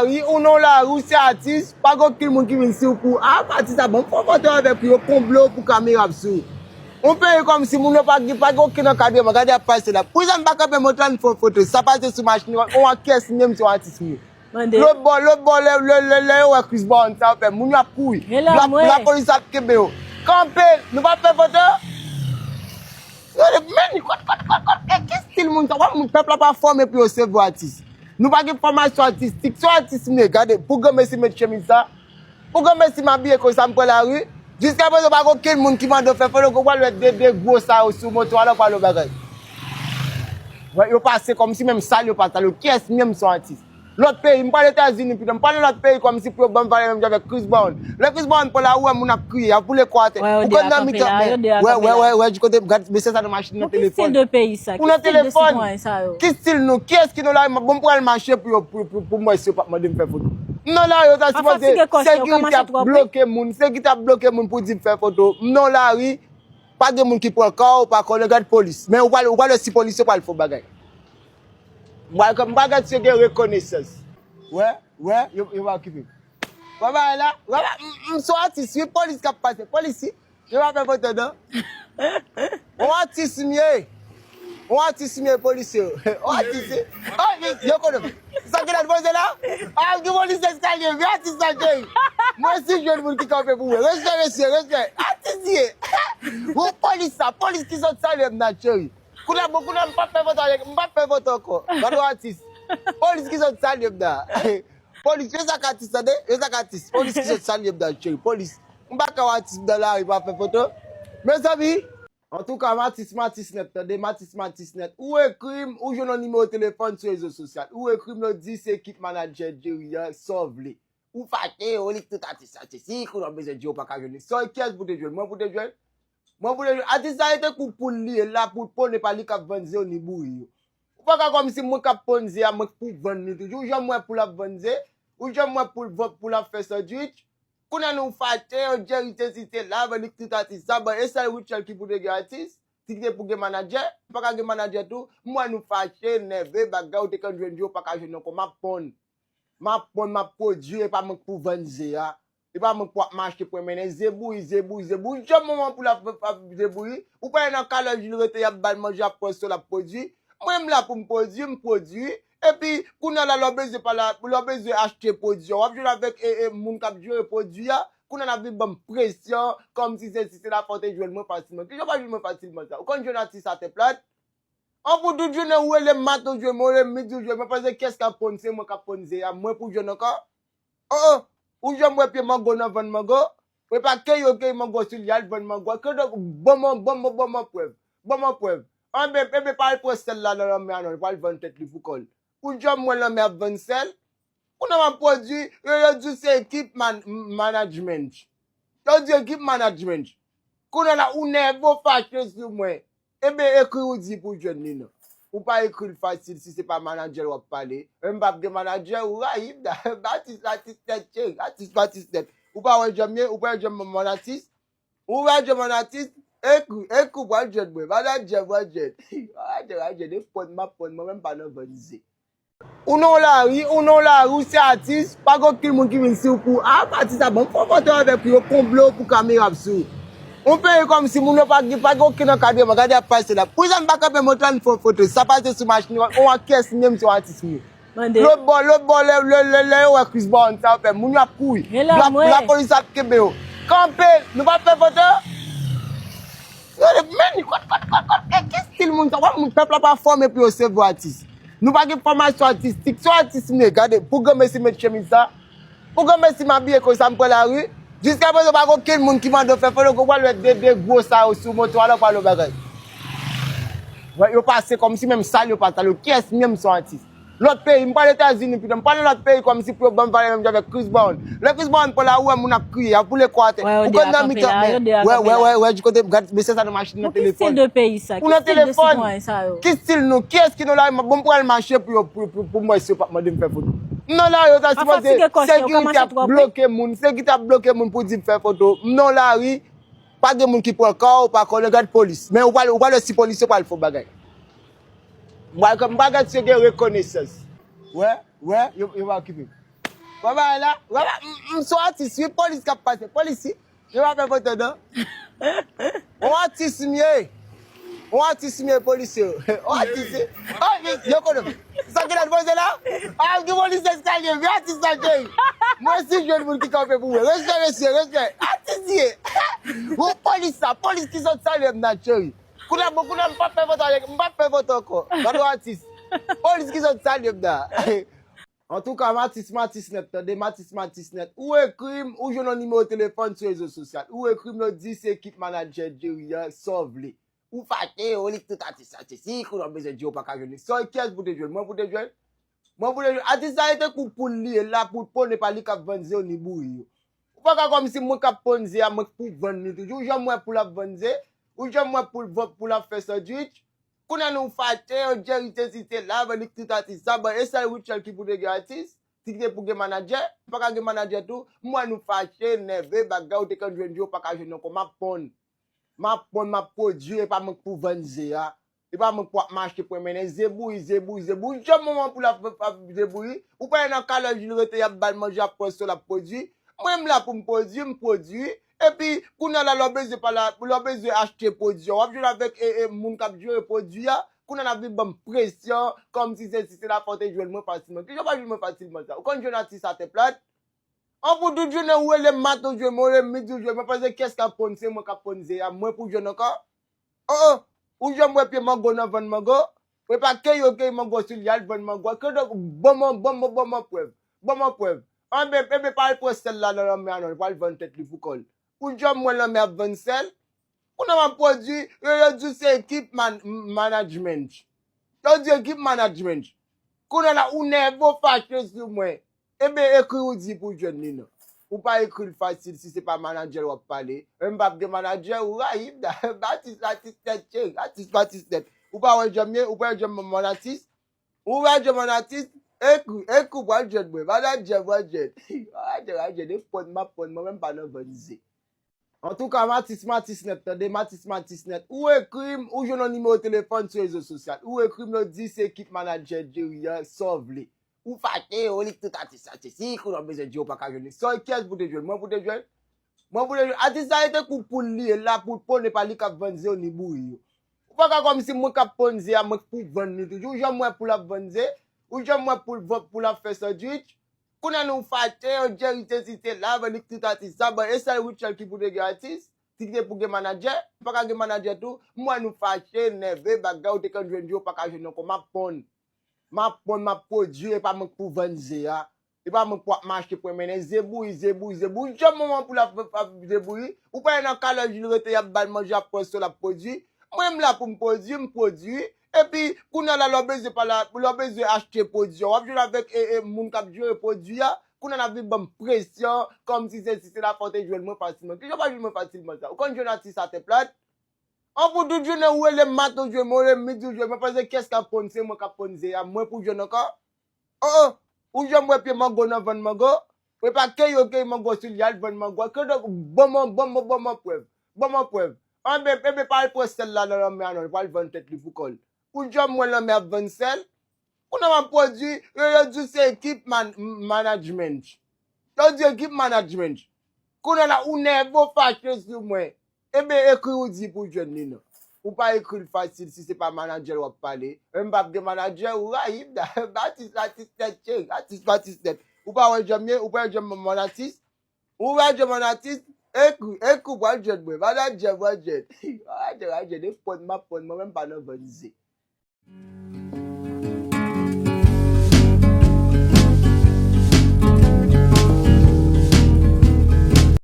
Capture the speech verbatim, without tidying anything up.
Ri ou non lari, ou se atis, pa gen okenn moun ki vin si w pou, a, atis la, bon, fò foto avèk ou, yo konble w pou kamera ap sou ou. Yon peyi kòmsi moun yo pa gen, pa gen okenn ankadreman, gade ap pase la. Poukisa m pa kanpe montre n fè foto? Sa pase sou machin, yon atis menm se yon atis m ye. Lòt bò, lòt bò, lè, lè, lè, lè yo wè Chris Brown, sa yo fè, moun yo ap kouri. Lapolis ap kenbe yo. Kanpe, nou pa fè foto? Gade, men, kot, kot, kot, kot, ki, ki stil moun sa? Wè, moun, pèp la pa fòme pou yo sevwa atis. Nou pa gen fòmasyon atistik. Se yon atis m ye, gade, pou granmesi met chemiz sa, pou granmesi m abiye konsa, m pran lari. Jiskaprezan, pa gen okenn moun ki mande w fè foto, ou pral wè de, de gwo sa yo sou moto a la, ou pral wè bagay. Wè, yo pase kòmsi menm sal yo pa sal yo. Kiyès menm se yon atis? Lòt peyi, m pral Etazini, pito, m pral nan lòt peyi kòmsi pou yo ban m valè menm jan avèk Chris Brown. Lè Chris Brown pran lari, ou wè moun ap kriye, y ap boule kò atè. Ou konn nan mitan, wè, wè, wè, wè, di kote, gad, mesye sa nan machin, nan telefòn. Ou nan telefòn. Ki stil nou? Kiyès ki nan lari? Bon, m pral mache pou yo, pou, pou, pou m wè si yo p ap mande m fè foto. M nan lari, yo ta sipoze, sekirite ap bloke moun, sekirite ap bloke moun pou di m fè foto. M nan lari, pa gen moun ki pran kò w, pa konnen, gad polis. Men ou pral, ou pral wè si polis yo pral fè w bagay. M pral, m pral gad si yo gen rekonesans. Wè, wè, yo, yo pa okipe m. Wè bagay la, wè ba, m, m se yon atis, wi, polis k ap pase, polis, wi. Yo pa fè foto, non. Yon atis m ye. Yon atis m ye, polis yo. Yon atis, wi. Oh, men, yo konnen m. Sa ki la poze la? Ah, ki polis eskalye, men atis la, cheri. Mwen si jwenn moun ki kanpe pou mwen. Respè, mesye, respè. Atis ye. Yon polis sa, polis ki sot salye m nan, cheri. Kounye a, bon, kounye a, m p ap fè foto avèk, m p ap fè foto ankò. Gade yon atis. Polis ki sot salye m nan. Polis, yo sa k atis, tande? Yo sa k atis. Polis ki sot salye m nan, cheri. Polis. M pa ka wè atis m nan lari, pa fè foto. Mezanmi, antouka, m atis, m atis nèt, tande? M atis, m atis nèt. Ou ekri m, ou jwenn yon nimewo telefòn sou rezo sosyal. Ou ekri m, yo di se ekip manadjè Jerry an, sa w vle. Ou fache, ou li tout atis sa, se si, kounye a w bezwen di w pa ka jwenn li. Sa w, kiyès pou te jwenn? Mwen pou te jwenn? Mwen pou te jwenn? Atis sa e tankou poul li ye, la pou l ponn, e pa li k ap vann ze yo ni bouri yo. Ou pa ka kòmsi mwen k ap ponn ze a, mwen k pou vann li toujou. Ou janm wè poul ap vann ze? Ou janm wè poul, poul ap fè sandwich? Kounye a nou fache, yo Jerry te si te la, avè li tout atis sa, bon, e sèl Rutshelle ki pou te gen atis, ki te pou gen manadjè, pa ka gen manadjè tou. M wè nou fache, nève, bagay, ou te konn jwenn yo, pa ka jwenn ankò, m ap ponn. M ap ponn, m ap pwodui, e pa mwen k pou vann ze a. E pa mwen k pou ap mache pran mennen, ze bouyi, ze bouyi, ze bouyi. Janm manman poul ap, ap ze bouyi. Ou pa wè nan kalòj li rete, y ap ba l manje, ap pran sèl, ap pwodui. Mwen, m la pou m pwodui, m pwodui. Epi, kounye a la, lè w bezwen pale, lè w bezwen achte pwodui a, w ap jwenn avèk, e, e, moun k ap jere pwodui a. Kounye a, n ap vin ban m presyon, kòmsi se, si se la fòt e jwenn mwen fasilman. Kijan w pa jwenn mwen fasilman sa? Ou konn jwenn atis atè plat? An pou tout jounen ou rele m maten ou jwenn mwen, ou rele m midi ou jwenn mwen, panse kiyès k ap ponn, se mwen k ap ponn ze a, mwen pou jwenn ankò? Oh, oh, ou janm wè pye mango nan vann mango? E pa keyi yo keyi mango sou li, al vann mango. Ke donk, ban mwen, ban mwen, ban mwen prèv. Ban mwen prèv. Anben, enben, pa al pran sèl la nan lanmè a non, li pral vann tèt li pou kò l. Ou janm wè lanmè ap vann sèl? Kounye a m ap pwodui, yo, yo di w se ekip man-, management. Yo di ekip management. Kounye a la, ou nève, ou fache sou mwen. Enben, ekri ou di pou jwenn li non. Ou pa ekri l fasil si se pa manadjè l w ap pale. Men m p ap gen manadjè, ou rayi m da. Atis, atis nèt, cheri. Atis, atis nèt. Ou pa wè jan m ye, ou pa wè jan m yon atis. Ou wè jan m yon atis. Ekri, ekri, w pral jwenn mwen. Manadjè, w pral jwenn. Manadjè, w pral jwenn. E ponn, m ap ponn. Mwen menm pa nan vann ze. Ou non lari, ou non lari, ou se atis, pa gen okenn moun ki vin si w pou, a, atis la, bon, fò foto avèk ou, yo konble w pou kamera ap sou ou. Yon peyi kòmsi moun yo pa gen, pa gen okenn ankadreman, gade ap pase la. Poukisa m pa kanpe montre n fè foto? Sa pase sou machin, yon atis menm se yon atis m ye. Lòt bò, lòt bò, lè, lè, lè, lè yo wè Chris Brown, sa yo fè, moun yo ap kouri. Lapolis ap kenbe yo. Kanpe, nou pa fè foto? Gade, men, kot, kot, kot, kot, ki, ki stil moun sa? Wè, moun, pèp la pa fòme pou yo sevwa atis. Nou pa gen fòmasyon atistik. Se yon atis m ye, gade, pou granmesi met chemiz sa, pou granmesi m abiye konsa, m pran lari. Jiskaprezan, pa gen okenn moun ki mande w fè foto, ou pral wè de, de gwo sa yo sou moto a la, ou pral wè bagay. Wè, yo pase kòmsi menm sal yo pa sal yo. Kiyès menm se yon atis? Lòt peyi, m pral Etazini pito, m pral nan lòt peyi kòmsi pou yo ban m valè menm jan avèk Chris Brown. Lè Chris Brown pran lari, ou wè moun ap kriye, y ap boule kò atè. Ou konn nan mitan, men, wè, wè, wè, wè, di kote, gad, mesye sa nan machin, nan telefòn. Ou nan telefòn. Ki stil nou? Kiyès ki nan lari? Bon, m pral mache pou yo, pou, pou, pou m wè si yo p ap mande m fè foto. M nan lari, yo ta sipoze, sekirite ap bloke moun, sekirite ap bloke moun pou di m fè foto. M nan lari, pa gen moun ki pran kò w, pa konnen, gad polis. Men ou pral, ou pral wè si polis yo pral fè w bagay. M pral, m pral gad si yo gen rekonesans. Wè, wè, yo, yo pa okipe m. Wè bagay la? Wè ba, m, m se yon atis, wi, polis k ap pase. Polis, wi. Yo pa fè foto, non. Yon atis m ye. Yon atis m ye, polis yo. Yon atis, wi. Oh, yo konnen m. Sa ki la poze la? Ah, ki polis eskalye, men atis la, cheri. Mwen si jwenn moun ki kanpe pou mwen. Respè, mesye, respè. Atis ye. Yon polis sa, polis ki sot salye m nan, cheri. Kounye a, bon, kounye a, m p ap fè foto avèk, m p ap fè foto ankò. Gade yon atis. Polis ki sot salye m nan. Antouka, m atis, m atis nèt, tande, m atis, m atis nèt. Ou ekri m, ou jwenn yon nimewo telefòn sou rezo sosyal. Ou ekri m, yo di se ekip manadjè Jerry an, sa w vle. Ou fache, ou li tout atis, atis. Si kounye a w bezwen Jerry, ou pa ka jwenn li. Sa w, kiyès pou te jwenn? Mwen pou te jwenn? Mwen pou te jwenn? Atis la rete kou poul li ye la, pou, pou ne pa li k ap vann ze yo, ni bouri yo. Ou pa ka kòmsi mwen k ap ponn ze a, mwen k pou vann li toujou. Ou janm wè poul ap vann ze? Ou janm wè poul, poul ap fè sandwich? Kounye a nou fache, yo Jerry te site la, ban li tout atis sa, ban e sèl Rutshelle ki pou te gen atis, ki te pou gen manadjè, pa ka gen manadjè tou, m wè nou fache, nève, bagay, ou te konn jwenn yo, pa ka jwenn ankò, m ap ponn. M ap ponn, m ap pwodui, e pa mwen k pou vann ze a. E pa mwen k pou ap mache pou mennen ze bouri, ze bouri, ze bouri. Jan moman pou l ap, ap ze bouri, ou pa wè nan kalòj li rete, y ap ba l manje, ap pran sòl, ap pwodui. Mwen, m la pou m pwodui, m pwodui. Epi, kounye a la, lè w bezwen pale, lè w bezwen achte pwodui a, w ap jwenn avèk e, e, moun k ap jere pwodui a. Kounye a, l ap vin ban m presyon, kòmsi se, si se la fòt e jwenn mwen fasilman. Kijan w pa jwenn mwen fasilman sa? Ou konn jwenn atis atè plat? An pou tout jounen, ou rele m maten, ou jwenn mwen, ou rele m midi, ou jwenn mwen, paske kiyès k ap ponn? Se mwen k ap ponn ze a, mwen pou jwenn ankò? Oh, oh, ou janm wè pye mango nan vann mango? E pa keyi yo keyi mango sou li, al vann mango. Ke donk, ban mwen, ban mwen, ban mwen prèv. Ban mwen prèv. Anben, ebyen, pa al pran sèl la nan lanmè a non, li pral vann tèt li pou kò l. Ou janm wè lanmè ap vann sèl? Kounye a m ap pwodui, yo, yo di w se ekip man-, management. Yo di ekip management. Kounye a la, ou nève, ou fache sou mwen. Ebyen, ekri ou di pou jwenn li non. Ou pa ekri l fasil si se pa manadjè l w ap pale. E m p ap gen manadjè, ou rayi m da. Atis, atis nèt, cheri. Atis, atis nèt. Ou pa wè jan m ye, ou pa wè jan m, m atis. Ou wè jan m atis. Ekri, ekri, pral jwenn mwen. Manadjè, pral jwenn. Manadjè, pral jwenn. E ponn, m ap ponn. Mwen menm pa nan vann ze. Antouka, m atis, m atis nèt, tande, m atis, m atis nèt. Ou ekri m, ou jwenn yon nimewo telefòn sou rezo sosyal. Ou ekri m, yo di se ekip manadjè Jerry an, sa w vle. Ou fache, ou li tout atis, atis. Si kounye a w bezwen Jerry, ou pa ka jwenn li. Sa w, kiyès pou te jwenn? Mwen pou te jwenn? Mwen pou te jwenn? Atis la rete kou poul li ye la, pou, pou ne pa li k ap vann ze yo, ni bouri yo. Ou pa ka kòmsi mwen k ap ponn ze a, mwen k pou vann li toujou. Ou janm wè poul ap vann ze? Ou janm wè poul, poul ap fè sandwich? Kounye a nou fache, yo Jerry te site la, ban li tout atis sa, ban e sèl Rutshelle ki pou te gen atis, ki te pou gen manadjè, pa ka gen manadjè tou, m wè nou fache, nève, bagay, ou te konn jwenn yo, pa ka jwenn ankò, m ap ponn. M ap ponn, m ap pwodui, e pa mwen k pou vann ze a. E pa mwen k pou ap mache pou mennen ze bouri, ze bouri, ze bouri. Jan moman pou l ap, ap ze bouri, ou pa wè nan kalòj li rete, y ap ba l manje, ap pran sòl, ap pwodui. Mwen, m la pou m pwodui, m pwodui. Epi, kounye a la, lè w bezwen pale, lè w bezwen achte pwodui a, w ap jwenn avèk e, e, moun k ap jere pwodui a. Kounye a l ap vin ban m presyon, kòmsi se, si se la fòt e jwenn mwen fasilman. Kijan w pa jwenn mwen fasilman sa? Ou konn jwenn atis atè plat? An pou tout jounen, ou rele m maten, ou jwenn mwen, ou rele m midi, ou jwenn mwen, paske kiyès k ap ponn? Se mwen k ap ponn ze a, mwen pou jwenn ankò? Oh, oh, ou janm wè pye mango nan vann mango? E pa keyi yo keyi mango sou li, al vann mango. Ke donk, ban mwen, ban mwen, ban mwen prèv. Ban mwen prèv. Anben, ebyen, pa al pran sèl la nan lanmè a non, li pral vann tèt li pou kò l. Ou janm wè lanmè ap vann sèl? Kounye a m ap pwodui, yo, yo di w se ekip man-, management. Yo di ekip management. Kounye a la, ou nève, ou fache sou mwen. Ebyen, ekri ou di pou jwenn li non. Ou pa ekri l fasil si se pa manadjè l w ap pale. E m p ap gen manadjè, ou rayi m da. Atis, atis nèt, cheri. Atis, atis nèt. Ou pa wè jan m ye, ou pa wè jan m, m atis. Ou wè jan m atis, ekri, ekri, pral jwenn mwen. Manadjè, pral jwenn. Manadjè, pral jwenn. E ponn, m ap ponn, mwen menm pa nan vann ze.